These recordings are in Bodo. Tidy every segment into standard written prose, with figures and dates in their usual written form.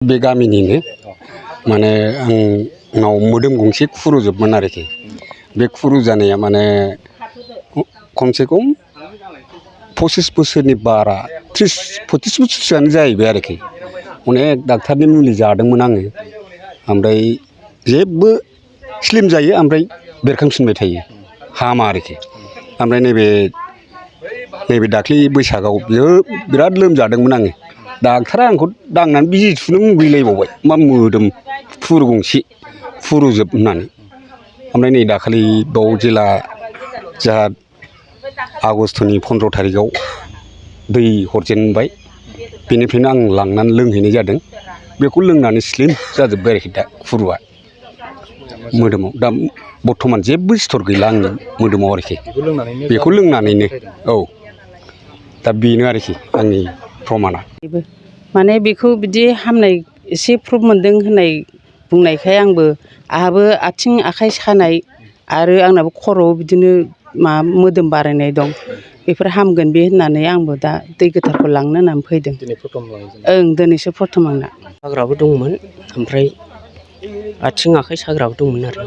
बे गामिनिनो माने आंनाव मोदोम गंसे खुरुजोबमोन आरोखि। बे खुरु जानाया माने खमसे खम 25 बोसोरनि बारा 30-35 बोसोरसोआनो जाहैबाय आरोखि। अनेक डाक्टारनि मुलि जादोंमोन आङो, ओमफ्राय जेबो स्लिम जायो ओमफ्राय बेरखांफिनबाय थायो, हामा आरोखि। ओमफ्राय नैबे दाख्लि बैसागआव बिराद लोमजादोंमोन आङो। डाक्टारा आंखौ दांनानै बिजि थुनो मुगैलायबावबाय, मा मोदोम खुरु गंसे खुरुजोब होननानै। ओमफ्राय नै दाखालि बाव जेला जोंहा आगष्ट'नि 15 थारिखआव दै हरजेनबाय, बेनिफ्रायनो आं लांनानै लोंहैनाय जादों। बेखौ लोंनानै स्लिम जाजोब्बाय आरोखि दा खुरुआ मोदोमाव। दा बर्थमान जेबो सिथर गैला आंनि मोदोमाव आरोखि। बेखौ लोंनानैनो औ, दा बेनो आरोखि आंनि प्रमाना। माने बेखौ बिदि हामनाय एसे प्रुफ मोन्दों होननाय बुंनायखाय आंहाबो आथिं आखाइ सानाय आरो आंनाबो खर'आव बिदिनो मोदोम बारायनाय दं, बेफोर हामगोन बे होननानै आंबो दा दै गोथारखौ लांनो होननानै फैदों। ओं, दिनैसो प्रथम आंना। साग्राबो दंमोन, ओमफ्राय आथिं आखाइ साग्राबो दंमोन आरो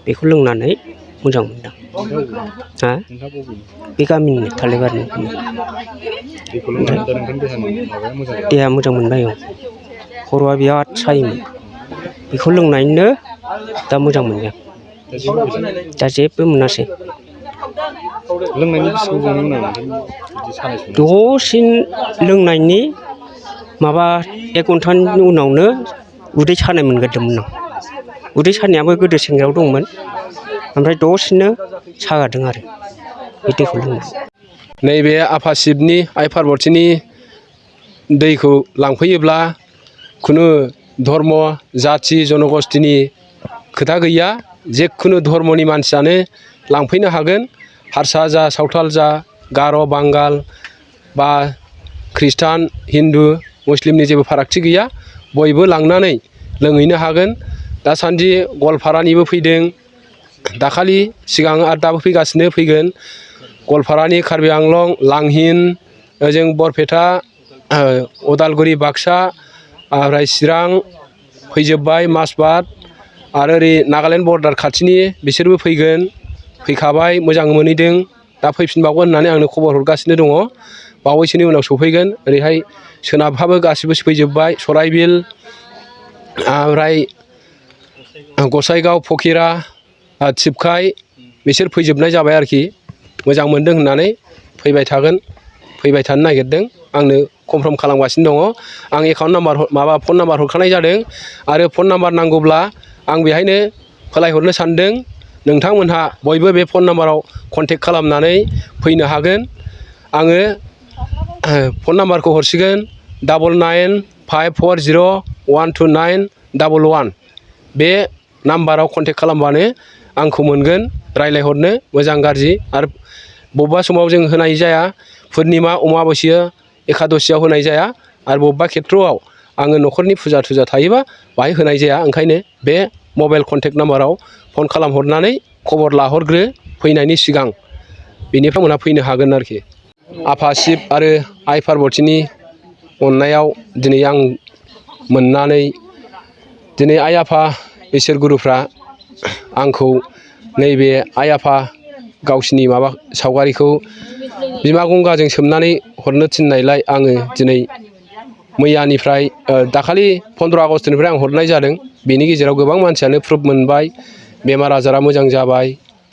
बेखौ लोंनानै मोजां मोनदां। हा? बे गामिनि थालिबारिनि। देहा मोजां मोनबाय औ। खर'आ बिराद सायोमोन, बेखौ लोंनानैनो दा मोजां मोनबाय आं। दा जेबो मोनासै। दसेनो लोंनायनि 1 घन्टानि उनावनो उदै सानाय मोनग्रोदोंमोन आं। उदै सानायाबो गोदो सेंग्रायाव दंमोन, ओमफ्राय दसेनो सागादों आरो बे दैखौ लोंनानै। नैबे आफा शिबनि आइ पार्बतीनि दैखौ लांफैयोब्ला खुनु धर्म जाथि जनगस्थिनि खोथा गैया, जेखुनु धर्मनि मानसियानो लांफैनो हागोन। हारसा जा, सावथाल जा, गार', बांगाल बा ख्रिस्टान, हिन्दु, मुस्लिमनि जेबो फारागथि गैया, बयबो लांनानै लोंहैनो हागोन। दासान्दि गवालपारानिबो फैदों, दाखालि सिगां आरो दाबो फैगासिनो, फैगोन। गवालपारानि, कार्बि आंलं, लांहिन, ओजों बरपेटा, उदालगुरि, बाक्सा, ओमफ्राय चिरां फैजोब्बाय, माजबाद आरो ओरै नागालेण्ड बर्डार खाथिनि बिसोरबो फैगोन, फैखाबाय, मोजां मोनहैदों। दा फैफिनबावगोन होननानै आंनो खबर हरगासिनो दङ। बावैसोनि उनाव सफैगोन। ओरैहाय सोनाबहाबो गासिबो फैजोब्बाय, सराइबिल, ओमफ्राय गसाइगाव, फकिरा, थिपखाय, बिसोर फैजोबनाय जाबाय आरोखि। मोजां मोनदों होननानै फैबाय थागोन, फैबाय थानो नागिरदों। आंनो कनफार्म खालामगासिनो दङ। आं एकाउन्ट नाम्बार फन नाम्बार हरखानाय जादों, आरो फन नाम्बार नांगौब्ला आं बेहायनो फोलायहरनो सानदों। नोंथांमोनहा बयबो बे फन नाम्बाराव कन्टेक्ट खालामनानै फैनो हागोन। आङो फन नाम्बारखौ हरसिगोन, 9954012911। बे नाम्बाराव कन्टेक्ट खालामबानो आंखौ मोनगोन, रायज्लायहरनो मोजां गाज्रि। आरो बबेबा समाव जों होनाय जाया, पुर्निमा, अमाबस्या, एकादशियाव होनाय जाया, आरो बबेबा खेथ्रआव आङो न'खरनि फुजा थुजा थायोबा बाहाय होनाय जाया। ओंखायनो बे मबाइल कन्टेक्ट नाम्बाराव फन खालामहरनानै खबर लाहरग्रो फैनायनि सिगां, बेनिफ्राय मोनहा फैनो हागोन आरोखि। आफा शिब आरो आइ पार्बतीनि अननायाव दिनै आं मोननानै, दिनै आइ आफा इसोर गुरुफ्रा आंखौ नैबे आइ आफा गावसिनि सावगारिखौ बिमा गंगाजों सोमनानै हरनो थिननायलाय आङो दिनै मैयानिफ्राय दाखालि 15 आगष्टनिफ्राय आं हरनाय जादों। बेनि गेजेराव गोबां मानसियानो प्रुफ मोनबाय, बेमार आजारा मोजां जाबाय,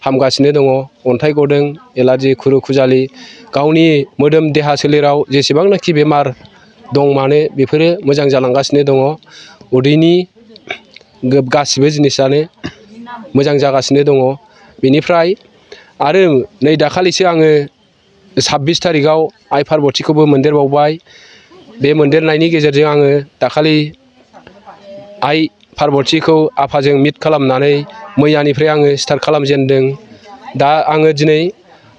हामगासिनो दङ। अन्थाइ गदों, एलार्जि, खुरु खुजालि, गावनि मोदोम देहा सोलेराव जेसेबांनाखि बेमार दं मानो बेफोरो मोजां जालांगासिनो दङ। उदैनि गासिबो जिनिसानो मोजां जागासिनो दङ। बेनिफ्राय आरो नै दाखालिसो आङो 26 थारिखआव आइ पार्बतीखौबो मोनदेरबावबाय। बे मोनदेरनायनि गेजेरजों आङो दाखालि आइ पार्बतीखौ आफाजों मिट खालामनानै मैयानिफ्राय आङो स्टार्ट खालामजेनदों। दा आङो दिनै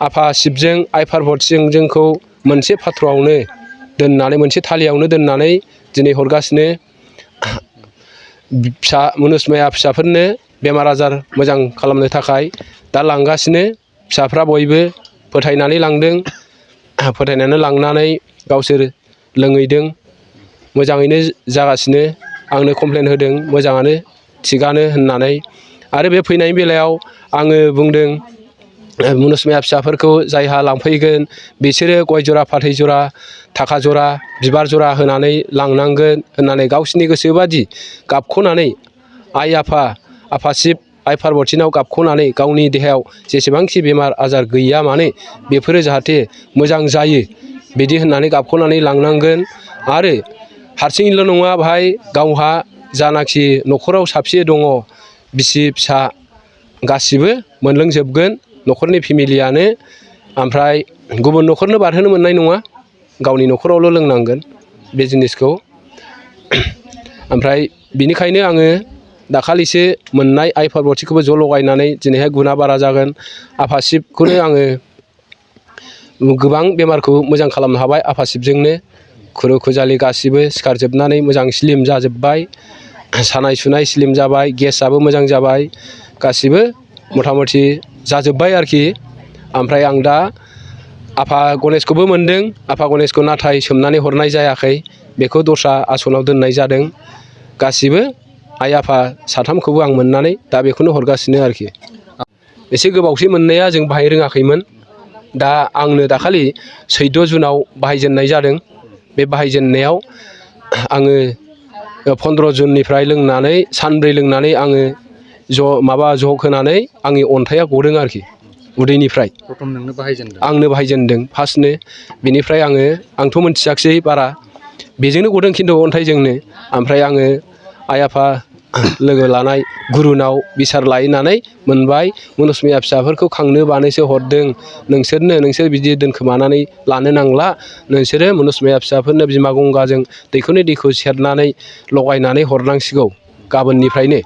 आफा शिबजों आइ पार्बतीजों जोंखौ मोनसे पात्रआवनो दोननानै, मोनसे थालियावनो दोननानै दिनै हरगासिनो। मुनुसमाया फिसाफोरनो बेमार आजार मोजां खालामनो थाखाय दा लांगासिनो। फिसाफ्रा बयबो फोथायनानै लांदों, फोथायनानै लांनानै गावसोर लोंहैदों, मोजाङैनो जागासिनो। आंनो कमप्लेन होदों मोजाङानो थिगानो होननानै। आरो बे फैनायनि बेलायाव आङो बुंदों मुनुसमाया फिसाफोरखौ जायहा लांफैगोन बिसोरो गय जरा फाथै जरा थाखा जरा बिबार जरा होनानै लांनांगोन होननानै गावसिनि गोसोबादि गाबख'नानै आइ आफा शिब आइ पार्बतीनाव गाबख'नानै गावनि देहायाव जेसेबांखि बेमार आजार गैया मानो बेफोरो जाहाथे मोजां जायो बिदि होननानै गाबख'नानै लांनांगोन। आरो हारसिङैल' नङा बाहाय गावहा जानाखि न'खराव साबसे दङ बिसि फिसा गासिबो मोनलोंजोबगोन न'खरनि फेमिलियानो। ओमफ्राय गुबुन न'खरनो बारहोनो मोननाय नङा गावनि न'खरावल' लोंनांगोन बे जिनिसखौ। ओमफ्राय बिनिखायनो आङो दाखालिसो मोननाय आइ पार्बतीखौबो ज' लगायनानै दिनैहाय गुना बारा जागोन आफा शिबखौनो आङो गोबां बेमारखौ मोजां खालामनो हाबाय आफा शिबजोंनो। खुरु खुजालि गासिबो सिखारजोबनानै मोजां स्लिम जाजोब्बाय, सानाय सुनाय स्लिम जाबाय, गेसआबो मोजां जाबाय, गासिबो मथा मथि जाजोब्बाय आरोखि। ओमफ्राय आं दा आफा गनेशखौबो मोनदों। आफा गनेशखौ नाथाय सोमनानै हरनाय जायाखै, बेखौ दस्रा आसनाव दोननाय जादों। गासिबो आइ आफा साथामखौबो आं मोननानै दा बेखौनो हरगासिनो आरोखि। एसे गोबावसै मोननाया जों बाहाय रोङाखैमोन। दा आंनो दाखालि 14 जुनाव बाहायजेननाय जादों। बे बाहायजेननायाव आङो 15 जुननिफ्राय लोंनानै सानब्रै लोंनानै आङो जग होनानै आंनि अन्थाइया गदों आरोखि उदैनिफ्राय। प्रथम नोंनो बाहायजेनदों? आंनो बाहायजेनदों फार्स्टनो। बिनिफ्राय आंथ' मोनथियाखिसै बारा, बेजोंनो गदों खिन्थु अन्थाइजोंनो। ओमफ्राय आङो आइ आफा लोगो लानाय गुरुनाव बिसार लायनानै मोनबाय मुनुसमिया फिसाफोरखौ खांनो बानोसो हरदों नोंसोर बिदि दोनखोमानानै लानो नांला, नोंसोरो मुनुसमिया फिसाफोरनो बिमा गंगाजों दैखौ सेरनानै लगायनानै हरनांसिगौ गाबोननिफ्रायनो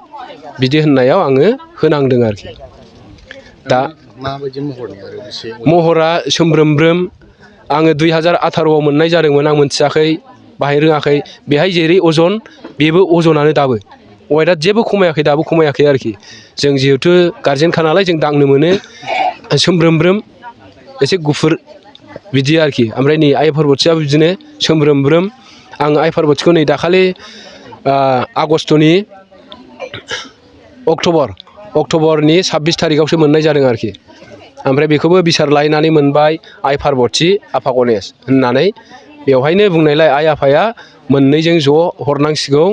बिदि होननायाव आङो होनांदों आरोखि। दा माबायदि महरनि आरो बेसे? महरा सोमब्रोमब्रोम। आङो 2018आव मोननाय जादोंमोन, आं मोनथियाखै बाहाय रोङाखै। बेहाय जेरै अजन बेबो अजनानो दाबो, वेटआ जेबो खमायाखै, दाबो खमायाखै आरोखि। जों जिहेथु गारजेनखा नालाय जों दांनो मोनो, सोमब्रोमब्रोम एसे गुफुर बिदि आरोखि। ओमफ्राय नै आइ पार्बतीयाबो बिदिनो सोमब्रोमब्रोम। आं आइ पार्बतीखौ नै दाखालि आगष्ट'नि अक्ट'बरनि 26 थारिखआवसो मोननाय जादों आरोखि। ओमफ्राय बेखौबो बिसार लायनानै मोनबाय आइ पार्बती आफा गनेश होननानै। बेवहायनो बुंनायलाय आइ आफाया मोननैजों ज' हरनांसिगौ,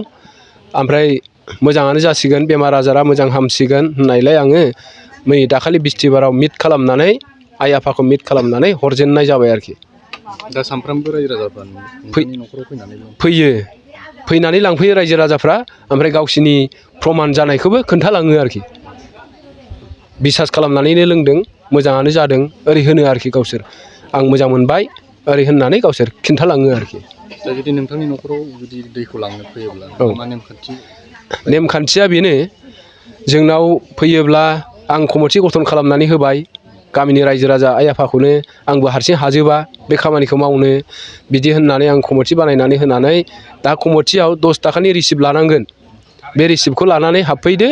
ओमफ्राय मोजाङानो जासिगोन, बेमार आजारा मोजां हामसिगोन होननायलाय आङो नै दाखालि बिस्थिबाराव मिट खालामनानै आइ आफाखौ मिट खालामनानै हरजेननाय जाबाय आरोखि। दा सानफ्रामबो रायजो राजाफ्रा नोंथांनि न'खराव फैनानै लांफैयो रायजो राजाफ्रा। ओमफ्राय गावसिनि प्रमान जानायखौबो खोन्थालाङो आरोखि। बिसास खालामनानैनो लोंदों, मोजाङानो जादों ओरै होनो आरोखि गावसोर। आं मोजां मोनबाय ओरै होननानै गावसोर खिन्थालाङो आरोखि। दा जुदि नोंथांनि न'खराव जुदि दैखौ लांनो फैयोब्ला मा नेमखान्थि? नेमखान्थिया बेनो, जोंनाव फैयोब्ला आं कमिटि गठन खालामनानै होबाय गामिनि रायजो राजा आइ आफाखौनो। आंबो हारसिं हाजोबा बे खामानिखौ मावनो बिदि होननानै आं कमिटि बानायनानै होनानै दा कमिटियाव 10 थाखानि रिसिप्ट लानांगोन। बे रिसिप्टखौ लानानै हाबफैदो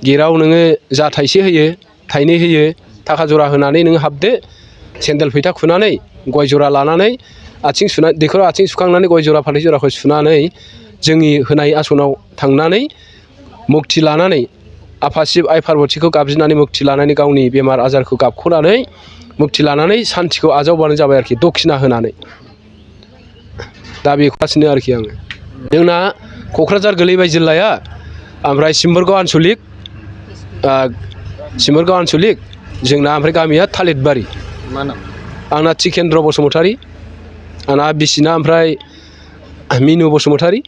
गेटआव नोङो जा थाइसे होयो थाइनै होयो थाखा जरा होनानै नोङो हाबदो, सेन्देल फैथा खुनानै गय जरा लानानै दैखराव आथिं सुखांनानै गय जरा फाथै जराखौ सुनानै जोंनि होनाय आसनाव थांनानै मुक्ति लानानै आफा शिब आइ पार्बतीखौ गाबज्रिनानै मुक्ति लानानै गावनि बेमार आजारखौ गाबख'नानै मुक्ति लानानै सान्थिखौ आजावबानो जाबाय आरोखि, दक्षिना होनानै। दा बेखौनो आरोखि आङो। जोंना क'क्राझार गोलैबाय जिल्लाया, ओमफ्राय सिम्बोरगाव आनसलिक जोंना, ओमफ्राय गामिया थालिरबारि। मा नाम? आंना थिकेन्द्र बसुमतारी, आंना बिसिना ओमफ्राय मिनु बसुमतारी,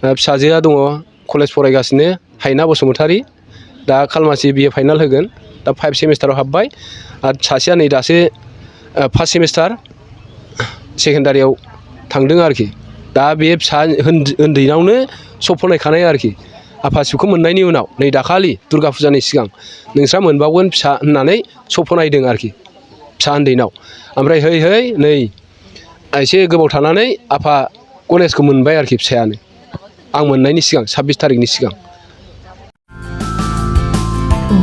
फिसाजोआ दङ कलेज फरायगासिनो हायना बसुमतारी, दा खालमासि BA फाइनाल होगोन, दा 5 सेमिस्टाराव हाबबाय। आरो सासेया नै दासो 1 सेमिस्टार सेकेन्डारियाव थांदों आरोखि। दा बे फिसा उन्दैनावनो सफनायखानाय आरोखि। आफा शिबखौ मोननायनि उनाव नै दाखालि दुर्गा फुजानि सिगां नोंस्रा मोनबावगोन फिसा होननानै सफनायदों आरोखि फिसा उन्दैनाव। ओमफ्राय नै एसे गोबाव थानानै आफा गनेशखौ मोनबाय आरोखि फिसायानो, आं मोननायनि सिगां 26 थारिखनि सिगां।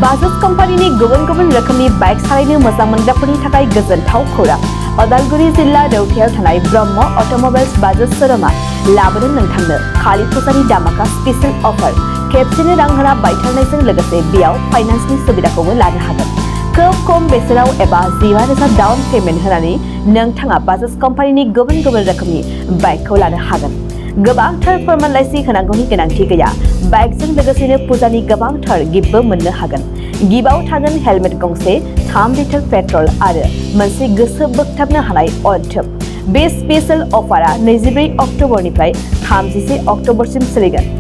बाजाज कम्पानिनि गुबुन गुबुन रोखोमनि बाइक सालायनो मोजां मोनग्राफोरनि थाखाय गोजोनथाव खौरां। अदालगुरि जिल्ला रौथायाव थानाय ब्रह्म अट'मबाइल्स बाजाज शोरूमा लाबोदों नोंथांनो खालि फुजानि दामाका स्पेशल अफार खेबसेनो रां होना बायथारनायजों लोगोसे बेयाव फाइनान्सनि सुबिदाखौबो लानो हागोन खोब खम बेसेनाव एबा 15,000 डाउन पेमेन्ट होनानै नोंथाङा बाजाज कम्पानिनि गुबुन गुबुन रोखोमनि बाइकखौ लानो हागोन गोबांथार फोरमानलाइसि होनांगौनि गोनांथि गैया बाइकजों लोगोसेनो फुजानि गोबांथार गिफ्टबो मोननो हागोन गिफ्टआव थागोन हेलमेट गंसे 3 लिटार पेट्रल आरो मोनसे गोसो बोगथाबनो हानाय अनथोब बे स्पेशल अफारा 24 अक्ट'बरनिफ्राय 31 अक्ट'बरसिम सोलिगोन